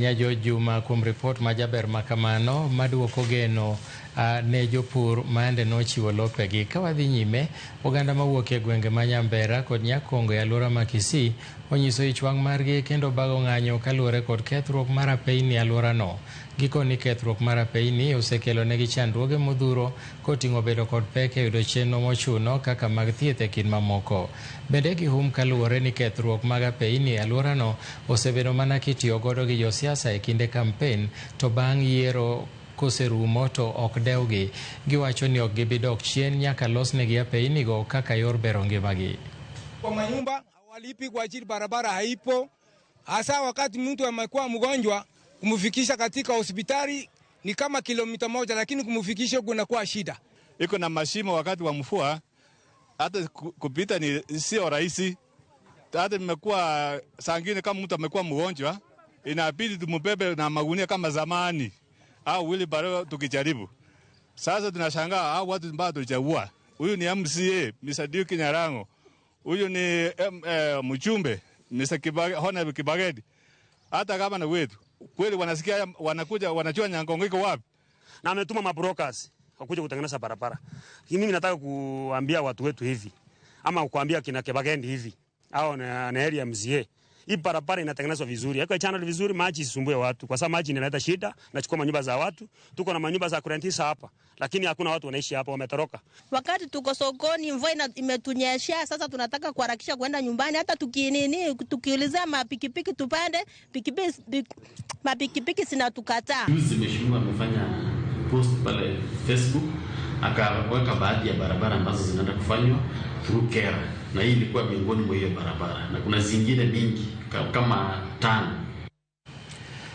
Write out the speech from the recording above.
Ahinya George Juma kuom ripot ma jaber ma kamano maduoko geno ne jopur maende nochiwo lopegi. Ka wadhi nyime, oganda mawuok e gwenge ma Nyambera kod Nyakongo e alwora ma Kisii onyiso ich wang' margi kendo bago ng'anyo kaluwore kod kethruok mar apeyni e alworano. Gikoni kethruok mar apeyni osekelo negi chandruoge modhuro koting'o bedo kod pek e yudo chenro mochuno kaka mag thieth e kind mamoko. Bende gihum kaluwore ni kethruok mag apeyni e alworano osebedo mana kitiyo godo gi josiasa e kinde kampen to bang' yiero koserumo to ok dewgi. Giwacho ni ok gibi dok chien nyaka losnegi apeynigo kaka yor bero ngimagi. Kwa manyumba hawalipi kwa ajili barabara haipo, hasa wakati mtu amekuwa mgonjwa, kumfikisha katika hospitali ni kama kilomita 1, lakini kumfikisha kunakuwa shida. Iko na mashimo wakati wa mvua, hata kupita ni sio rahisi. Hata imekuwa saa ingine kama mtu amekuwa mgonjwa, inabidi tumubebe na magunia kama zamani au wheelbarrow tukijaribu. Sasa tunashangaa hao watu ambao tulichagua. Huyu ni MCA Mr. Duke Nyarango. Huyu ni mjumbe Mr. Kibage, Honorable Kibagedi. Hata kama na wetu kweli wanasikia, wanakuja wanajua Nyangongo iko wapi. Na ametuma mabrokers wakuja kutengeneza barabara. Mimi nataka kuambia watu wetu hivi ama kuambia kina Kibagendi hivi au na area MCA, hii barabara inatengenezwa vizuri, yako channel vizuri, maji isisumbue watu, kwa sababu maji inaleta shida, nachukua manyumba za watu. Tuko na manyumba za kurentisa hapa, lakini hakuna watu wanaishi hapa, wametoroka. Wakati tuko sokoni, mvua imetunyeshea, sasa tunataka kuharakisha kwenda nyumbani. Hata tukinini, tukiulizia mapikipiki tupande pikipiki, mapikipiki zinatukataa. Juzi mheshimiwa amefanya post pale Facebook akaweka baadhi ya barabara ambazo zinaenda kufanywa through KeRRA, na hii ilikuwa miongoni mwa hiyo barabara, na kuna zingine mingi kama 5.